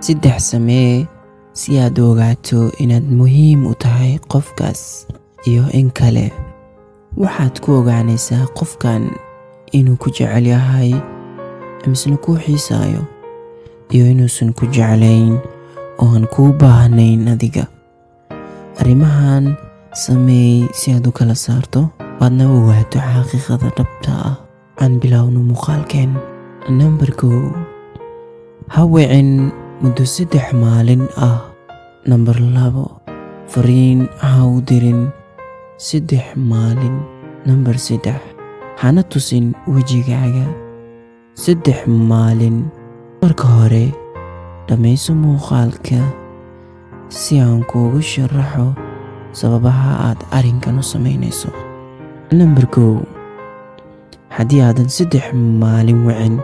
Saddex samee si aad u ogaato inaad muhiim u tahay qofkaas iyo in kale. Waxaad ku ogaanaysaa qofkan inuu ku jecel yahay misna kuu xiisaayo iyo inuusan ku jeclayn oo aan kuu baahnayn adiga. Arrimahan sameey si aad u kala saarto, aadna u ogaato xaqiiqada dhabta ah. Aan bilowno muuqaalkeen. Number 1, ha wicin muddo 3 maalin ah. Number 2, fariin ha u dirin 3 maalin. Number 3, hana tusin wejigaaga 3 maalin. Marka hore dhammayso muuqaalka si aan kuugu sharaxo sababaha aad arrinkan u samaynayso. Number 1, haddii aadan 3 maalin wicin,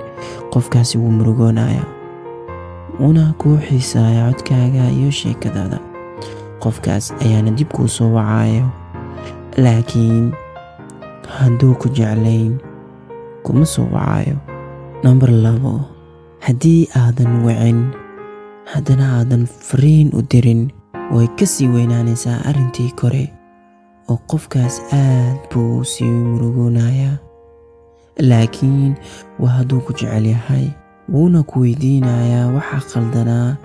qofkaasi wuu murugoonayaa, wuuna kuu xiisaaya codkaaga iyo sheekadaada. Qofkaas ayaana dib kuu soo wacayo, laakiin hadduu ku jeclayn, kuma soo wacayo. Number 2, haddii aadan wicin, haddana aadan fariin u dirin, way ka sii weynaanaysaa arrintii kore oo qofkaas aad buu u sii murugoonayaa. Laakiin waa hadduu ku jecel yahay, wuuna ku weydiinayaa waxa qaldanaa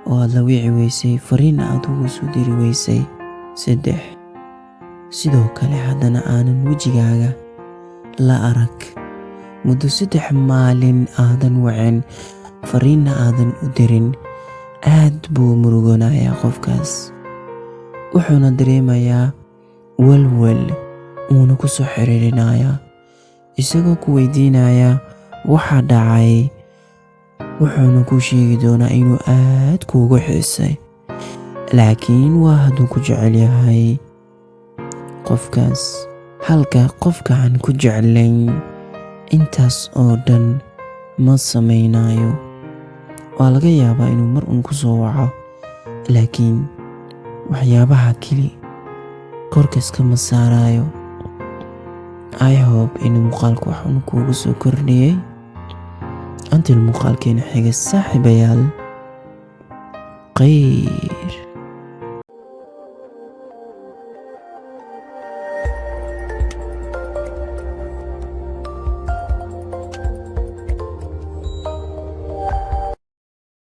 oo aad la wici weysay, fariinna aad ugu soo diri weysay. 3, sidoo kale haddana aanan wejigaaga la arag muddo 3 maalin, aadan wicin, fariinna aadan u dirin, aad buu murugoonayaa qofkaas, wuxuuna dareemayaa walwal, wuuna ku soo xiriirinayaa isagoo ku weydiinaya waxa dhacay, wuxuuna kuu sheegi doonaa inuu aad kuugu xiisay. Laakiin waa hadduu ku jecel yahay qofkaas. Halka qofka aan ku jeclayn intaas oo dhan ma samaynayo. Waa laga yaabaa inuu mar uun ku soo waco, laakiin waxyaabaha keli korka iskama saarayo. I hope inuu muuqaalku wax un kuugu soo kordhiyey. Until muuqaalkeena xiga, saaxiibayaal, khayr.